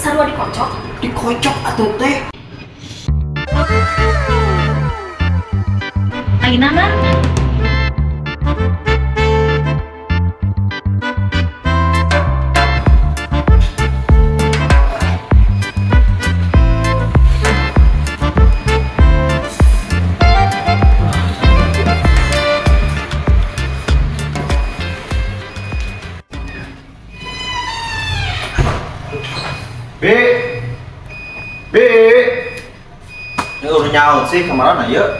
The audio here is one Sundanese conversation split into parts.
Sarua dikocok. Dikocok atuh teh. Ayeuna mah B B. Ini udah nyaut sih kemarin aja.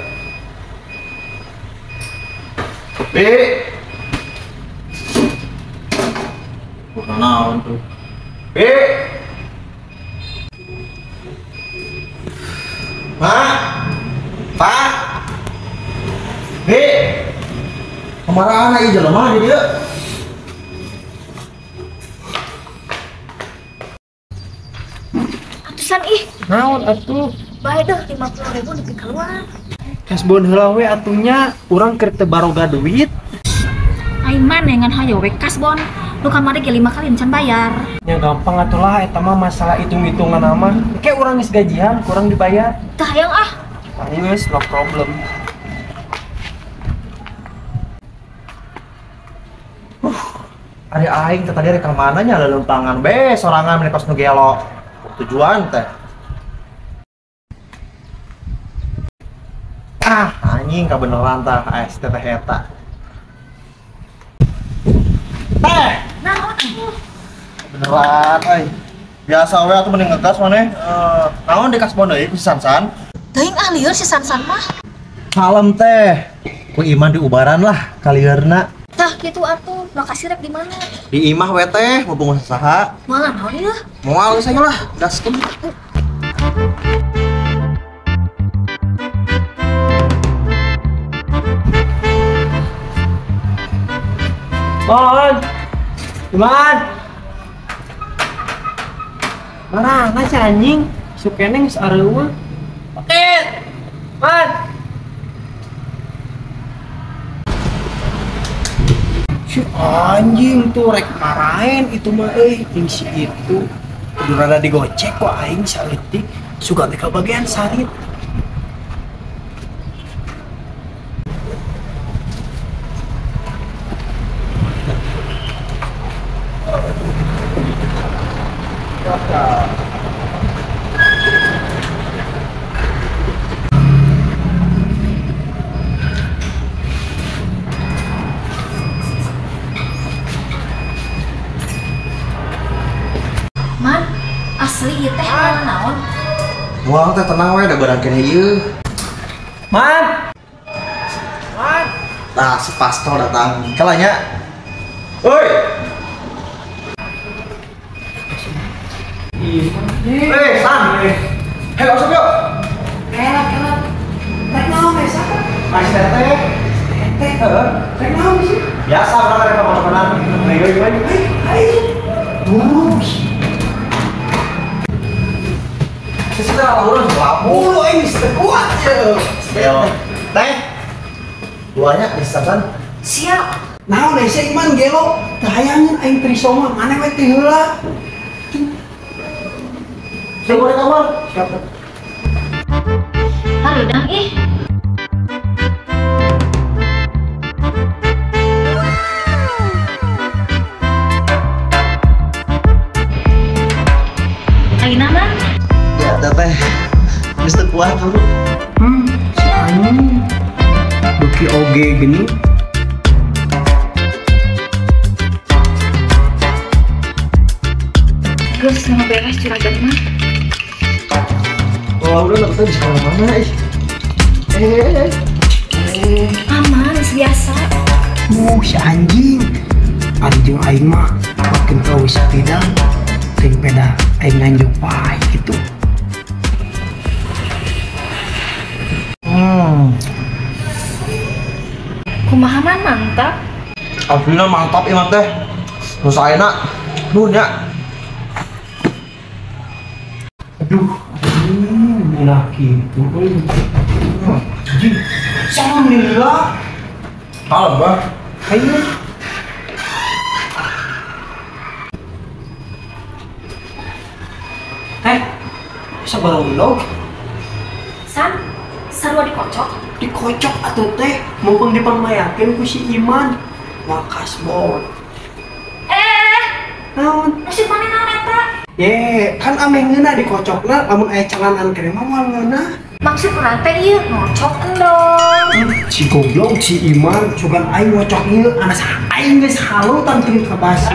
B. Bukan naon tuh. B. Ma. Pa. B. Kemana aja jelema di dia? Atusan ih. Naon atuh? Bae deh 50.000 nepi keluar. Kasbon heula we atunya, urang keur teu baroga duit. Ai maneh ngan hayo we kasbon. Nu kamari ge 5 kali can bayar. Ya gampang atuh lah eta mah masalah hitung-hitungan mah. Ke urang geus gajian, kurang dibayar. Tah hayang ah. Geus no problem. Ari aing teh tadi rek ka mana nya leuleumpangan be sorangan meni kos nu gelo. Tujuan teh. Ah, anjing kabeneran tah es teh eta. Teh. Naon atuh? Beneran euy. Biasa we atuh mending ngegas maneh. Naon di kasbon deui ku si Sansan? Teuing ah lieur si Sansan mah. Kalem teh. Ku Iman diubaran lah kalieurna. Tah kitu atuh, lokasi rek di mana? Di imah we teh, mumpung saha. Moal naon ieu? Moal geus lah, gaskeun. Mon. Iman. Marana si anjing, sukene geus areueuh. Paket. Man. Si anjing tuh rek marahin itu mah euy, jeung si itu. Kudu rada digocek kok aing saeutik, suka teh kabagian sarit. Man, asli ieu teh moal naon? Moal teh tenang we da barang keneh ieu. Man. Man. Tah si Pasto datang. Kalanya. Oi. Eh, San. Hei, masuk yuk. Kelak, kelak. Rek naon we sapa? Mas teteh. Teteh, heeh. Rek naon sih? Biasa urang rek makan-makanan. Ayo, ayo, ayo. Ayo. Buru. Sesita urang labu. Buru aing geus kuat ye. Teh. Duanya di Sansan. Siap. Naon we sih Iman gelo? Teu hayangeun aing trisoma, maneh we teh heula. Saya boleh kamar. Siap. Hareudang ih. Ayeuna mah? Ya teteh. Geus teu kuat buru. Si anjing. Beuki oge gini. Geus beres juragan mah. Wah, udah nggak bisa kemana-mana, ih. Aman, biasa. Si anjing. Anjing aing mah makin kau sepeda, ting peda aing nganjuk pae gitu. Kumaha man mantap. Alhamdulillah mantap ieu mah teh. Nu saena. Nuhun ya. Aduh. Nah gitu, anjing, sama menilai. Kalem bah. Ayo. Sabaraha endog? San, sarua dikocok. Dikocok atuh teh, mumpung dipangmayakeun ku si Iman. Moal kasbon. Eh, Naon? maksud maneh naon eta? Ye, kan ameh ngeunah dikocokna lamun aya calanan keneh mah moal ngeunah. Maksud urang teh ieu ngocok endog. Si goblok si Iman, sugan aing ngocok ieu anas aing geus halu tangkeun ka basi.